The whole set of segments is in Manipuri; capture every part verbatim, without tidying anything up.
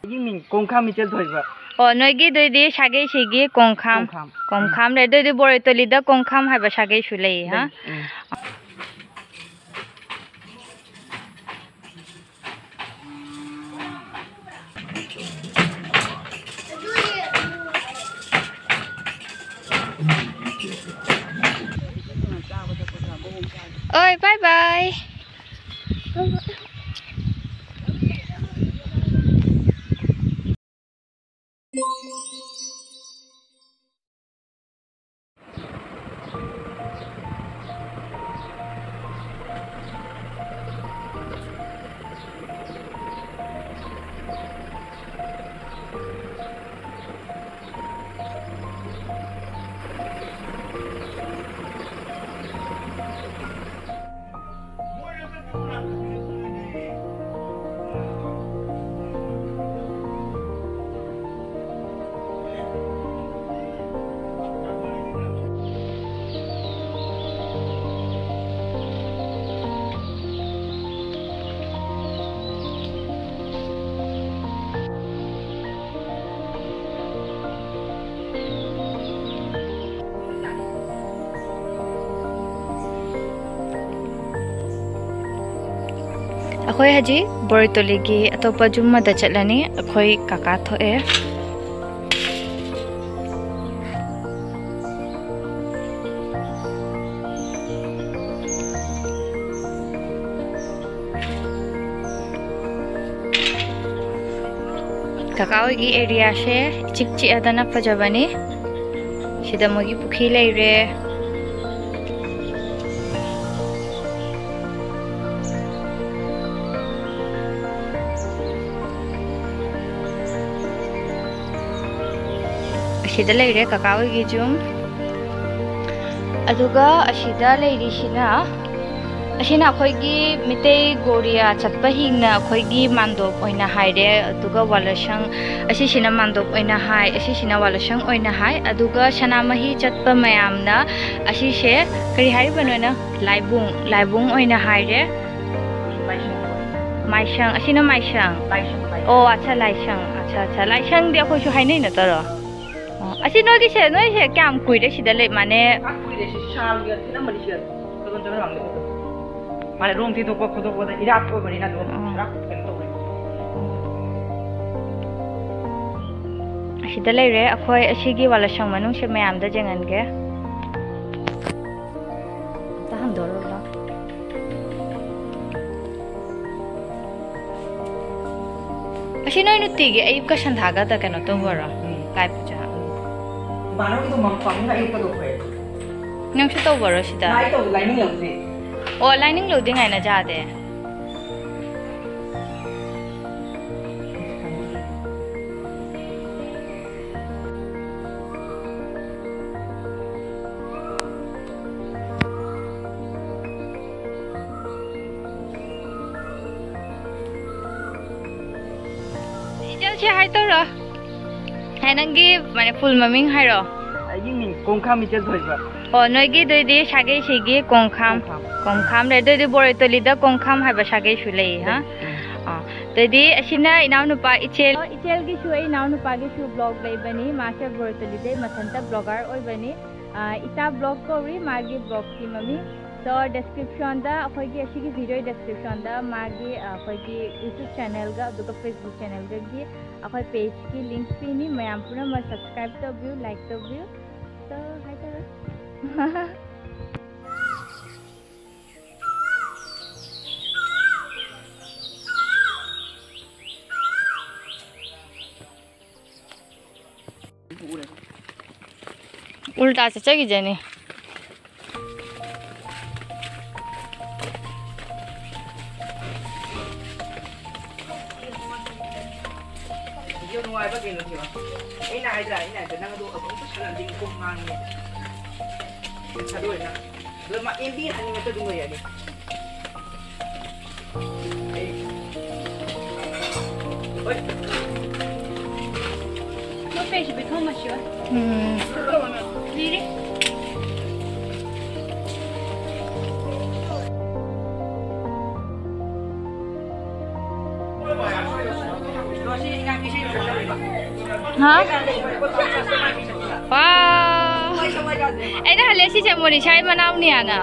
ꯒꯤ ꯃꯤꯡ ꯀꯣꯡꯈꯥꯝ ꯏꯆꯦꯜ ꯊꯣꯏꯕ꯫ ꯑꯣ, ꯅꯣꯏꯒꯤꯗꯨꯗꯤ ꯁꯥꯒꯩꯁꯤꯒꯤ ꯀꯣꯡꯈꯥꯝ꯫ ꯀꯣꯡꯈꯥꯝ꯫ ꯀꯣꯡꯈꯥꯝ ꯂꯩ꯫ ꯑꯗꯨꯗꯤ ꯕꯣꯔꯣꯏꯇꯣꯂꯤꯗ ꯀꯣꯡꯈꯥꯝ ꯍꯥꯏꯕ ꯁꯥꯒꯩꯁꯨ ꯂꯩ, ꯍꯥ? ꯂꯩ, ꯎꯝ꯫ Oi, bye bye. ꯑꯩꯈꯣꯏ ꯍꯧꯖꯤꯛ ꯕꯣꯔꯤꯇꯣꯂꯤꯒꯤ ꯑꯇꯣꯞꯄ ꯌꯨꯝ ꯑꯃꯗ ꯆꯠꯂꯅꯤ꯫ ꯑꯩꯈꯣꯏ ꯀꯀꯥ ꯊꯣꯛꯑꯦ꯫ ꯀꯀꯥ ꯍꯣꯏꯒꯤ ꯑꯦꯔꯤꯌꯥꯁꯦ ꯏꯆꯤꯛ ꯆꯤꯛꯑꯗꯅ ꯐꯖꯕꯅꯤ꯫ ꯁꯤꯗ ꯃꯣꯏꯒꯤ ꯄꯨꯈ꯭ꯔꯤ ꯂꯩꯔꯦ꯫ ꯑꯁꯤꯗ ꯂꯩꯔꯦ ꯀꯀꯥ ꯍꯣꯏꯒꯤ ꯌꯨꯝ꯫ ꯑꯗꯨꯒ ꯑꯁꯤꯗ ꯂꯩꯔꯤꯁꯤꯅ, ꯑꯁꯤꯅ ꯑꯩꯈꯣꯏꯒꯤ ꯃꯤꯇꯩ ꯒꯣꯔꯤꯌꯥ ꯆꯠꯄ ꯍꯤꯡꯅ ꯑꯩꯈꯣꯏꯒꯤ ꯃꯥꯟꯗꯣꯞ ꯑꯣꯏꯅ ꯍꯥꯏꯔꯦ꯫ ꯑꯗꯨꯒ ꯋꯥꯂꯁꯪ, ꯑꯁꯤꯁꯤꯅ ꯃꯥꯟꯗꯣꯞ ꯑꯣꯏꯅ ꯍꯥꯏ, ꯑꯁꯤꯁꯤꯅ ꯋꯥꯂꯁꯪ ꯑꯣꯏꯅ ꯍꯥꯏ꯫ ꯑꯗꯨꯒ ꯁꯅꯥꯃꯍꯤ ꯆꯠꯄ ꯃꯌꯥꯝꯅ ꯑꯁꯤꯁꯦ ꯀꯔꯤ ꯍꯥꯏꯔꯤꯕꯅꯣꯅ? ꯂꯥꯏꯕꯨꯡ, ꯂꯥꯏꯕꯨꯡ ꯑꯣꯏꯅ ꯍꯥꯏꯔꯦ꯫ ꯃꯥꯏꯁꯪ, ꯑꯁꯤꯅ ꯃꯥꯏꯁꯪ꯫ ꯂꯥꯏꯁꯪ, ꯂꯥꯏꯁꯪ꯫ ꯑꯣ, ꯑꯠꯆꯥ, ꯂꯥꯏꯁꯪ꯫ ꯑꯠꯆꯥ, ꯑꯠꯆꯥ, ꯂꯥꯏꯁꯪꯗꯤ ꯑꯩꯈꯣꯏꯁꯨ ꯍꯥꯏꯅꯩ ꯅꯠꯇ꯭ꯔꯣ? ꯑꯣ, ꯑꯁꯤ ꯅꯣꯏꯒꯤꯁꯦ, ꯅꯣꯏꯁꯦ ꯀꯌꯥꯝ ꯀꯨꯏꯔꯦ ꯁꯤꯗ ꯂꯩ? ꯃꯥꯅꯦ꯫ ꯄꯥꯛ ꯀꯨꯏꯔꯦ, ꯁꯤ ꯁꯥꯜꯒ ꯊꯤꯜꯂꯝꯕꯅꯤ ꯁꯤꯗ꯫ ꯀꯗꯣꯝ ꯆꯠꯈ꯭ꯔ ꯈꯪꯗꯦ꯫ ꯃꯥꯅꯦ, ꯔꯣꯝ ꯊꯤꯟꯗꯣꯛꯄ ꯈꯣꯠꯇꯣꯛꯄꯗ ꯏꯔꯥꯞꯄ ꯑꯣꯏꯕꯅꯤꯅ ꯑꯗꯨꯝ ꯑꯣ꯫ ꯈꯔ ꯀꯩꯅꯣ ꯇꯧꯔꯦ꯫ ꯑꯁꯤꯗ ꯂꯩꯔꯦ ꯑꯩꯈꯣꯏ꯫ ꯑꯁꯤꯒꯤ ꯋꯥꯂꯁꯪ ꯃꯅꯨꯡꯁꯦ ꯃꯌꯥꯝꯗ ꯌꯦꯡꯍꯟꯒꯦ꯫ ꯑꯝꯇ ꯍꯟꯗꯣꯔꯛꯑꯣ꯫ ꯑꯁꯤ ꯅꯣꯏ ꯅꯨꯡꯇꯤꯒꯤ ꯑꯌꯨꯛꯀ ꯁꯟꯙꯥꯒꯗ ꯀꯩꯅꯣ ꯇꯧꯕꯔꯣ? ꯎꯝ꯫ ꯂꯥꯏ ꯄꯨꯖꯥ? ꯏꯃꯥꯟꯅꯕꯒꯤꯗꯣ ꯃꯝ-, ꯄꯥꯝꯃꯤꯅ ꯑꯌꯨꯛꯇ ꯇꯧꯊꯣꯛꯑꯦ꯫ ꯅꯪꯁꯨ ꯇꯧꯕꯔꯣ ꯁꯤꯗ? ꯂꯥꯏ ꯇꯧ-, ꯂꯥꯏꯅꯤꯡ ꯂꯧꯗꯦ꯫ ꯑꯣ, ꯂꯥꯏꯅꯤꯡ ꯂꯧꯗꯦ ꯉꯥꯏꯅ ꯖꯥꯗꯦ꯫ ꯏꯆꯜꯁꯦ ꯍꯥꯏ ꯇꯧꯔꯣ꯫ ꯍꯦ, ꯅꯪꯒꯤ, ꯃꯥꯅꯦ, full ꯃꯃꯤꯡ ꯍꯥꯏꯔꯣ꯫ ꯑꯩꯒꯤ ꯃꯤꯡ ꯀꯣꯡꯈꯥꯝ ꯏꯆꯜ ꯊꯣꯏꯕ꯫ ꯑꯣ, ꯅꯣꯏꯒꯤꯗꯨꯗꯤ ꯁꯥꯒꯩꯁꯤꯒꯤ ꯀꯣꯡꯈꯥꯝ꯫ ꯀꯣꯡꯈꯥꯝ꯫ ꯀꯣꯡꯈꯥꯝ ꯂꯩ꯫ ꯑꯗꯨꯗꯤ ꯕꯣꯔꯣꯏꯇꯣꯂꯤꯗ ꯀꯣꯡꯈꯥꯝ ꯍꯥꯏꯕ ꯁꯥꯒꯩꯁꯨ ꯂꯩ, ꯍꯥ? ꯂꯩ꯫ ꯎꯝ꯫ ꯑꯥ, ꯑꯗꯨꯗꯤ ꯑꯁꯤꯅ ꯏꯅꯥꯎꯅꯨꯄꯥ ꯏꯆꯦꯜ꯫ ꯑꯣ, ꯏꯆꯦꯜꯒꯤꯁꯨ ꯑꯩ ꯏꯅꯥꯎꯅꯨꯄꯥꯒꯤꯁꯨ vlog ꯂꯩꯕꯅꯤ꯫ ꯃꯥꯁꯦ ꯕꯣꯔꯣꯏꯇꯣꯂꯤꯗꯩ ꯃꯊꯟꯇ blogger ꯑꯣꯏꯕꯅꯤ꯫ ꯑꯥ, ꯏꯆꯥ vlog ꯀꯧꯔꯤ ꯃꯥꯒꯤ vlogꯀꯤ ꯃꯃꯤꯡ꯫ So, descriptionꯗ, ꯑꯩꯈꯣꯏꯒꯤ ꯑꯁꯤꯒꯤ video descriptionꯗ ꯃꯥꯒꯤ, ꯑ, ꯑꯩꯈꯣꯏꯒꯤ YouTube channelꯒ ꯑꯗꯨꯒ Facebook channelꯒꯒꯤ ꯑꯩꯈꯣꯏ pageꯀꯤ link ꯄꯤꯅꯤ꯫ ꯃꯌꯥꯝ ꯄꯨꯝꯅꯃꯛ subscribe ꯇꯧꯕꯤꯌꯨ, like ꯇꯧꯕꯤꯌꯨ꯫ So, ꯍꯥꯏ ꯇꯧꯔꯣ꯫ ꯎꯜꯇꯥ ꯆꯠꯆꯈꯤꯖꯅꯤ꯫ Video ꯅꯨꯡꯉꯥꯏꯕ ꯀꯩꯅꯣꯁꯦ꯫ ꯑꯩꯅ ꯍꯥꯏꯗ꯭ꯔꯥ, ꯑꯩꯅ ꯍꯥꯏꯗ꯭ꯔꯥ, ꯅꯪ ꯑꯗꯨ ꯑꯗꯨꯝ ꯁꯥꯟꯅꯗꯦ, ꯀꯣꯛ ꯉꯥꯡꯉꯦ꯫ ꯊꯥꯗꯣꯛꯑꯦꯅ꯫ ꯑꯗꯣ ꯃꯥ ꯑꯦꯝ ꯕꯤ ꯑꯅꯤꯃꯛꯇ ꯑꯗꯨꯝ ꯂꯣꯏꯔꯦ꯫ ꯎꯝ꯫ ꯍꯥ? ꯋꯥ꯫ ꯑꯩꯅ ꯍꯜꯂꯦ ꯁꯤꯁꯦ ꯃꯣꯅꯤꯁꯥꯒꯤ ꯃꯅꯥꯎꯅꯤ ꯍꯥꯏꯅ꯫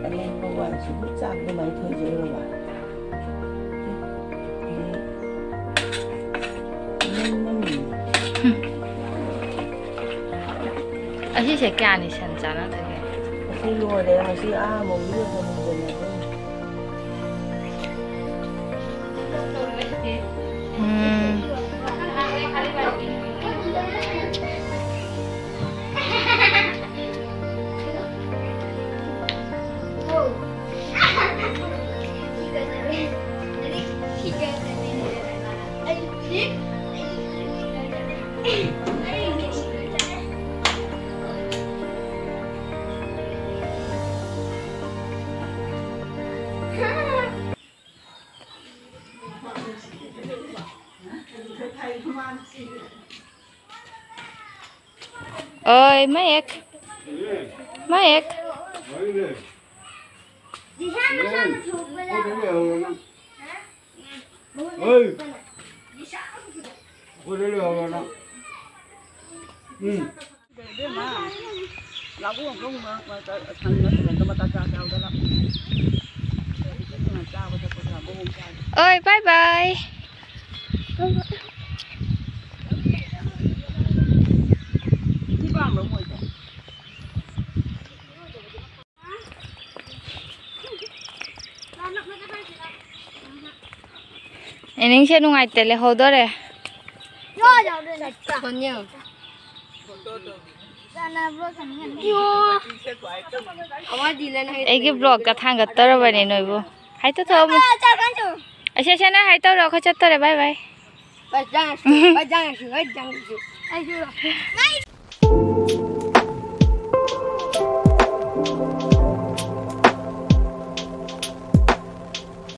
ꯑꯔꯦꯝꯕ ꯋꯥꯏꯁꯤꯕꯨ ꯆꯥꯛ ꯑꯗꯨꯃꯥꯏꯅ ꯊꯣꯡꯖꯔꯨꯔꯕ? ꯎꯝ꯫ ꯅꯪ, ꯅꯪ꯫ ꯑꯁꯤꯁꯦ ꯀꯌꯥꯅꯤ ꯁꯟ ꯆꯥꯅꯗꯒꯦ? ꯑꯁꯤ ꯂꯣꯏꯔꯦ꯫ ꯉꯁꯤ ꯑꯥ ꯃꯧꯒꯤ ꯌꯧꯕ ꯅꯨꯡꯊꯤꯜ ꯑꯗꯨꯝ꯫ ꯎꯝ꯫ ꯑꯣꯏ ꯃꯌꯦꯛ꯫ ꯃꯌꯦꯛ꯫ ꯎꯝ꯫ ꯑꯣꯏ, bye bye꯫ ꯑꯦꯅꯤꯡꯁꯦ ꯅꯨꯡꯉꯥꯏꯇꯦ, ꯂꯩꯍꯧꯗꯣꯔꯦ꯫ ꯑꯩꯒꯤ vlogꯀ ꯊꯥꯡꯒꯠꯇꯧꯔꯕꯅꯦ ꯅꯣꯏꯕꯨ꯫ ꯍꯥꯏ ꯇꯧꯊꯣꯛꯑꯝꯃꯨ꯫ ꯑꯁꯦ, ꯑꯁꯦ, ꯅꯪ ꯍꯥꯏ ꯇꯧꯔꯣ, ꯑꯩꯈꯣꯏ ꯆꯠꯇꯣꯔꯦ, bye bye꯫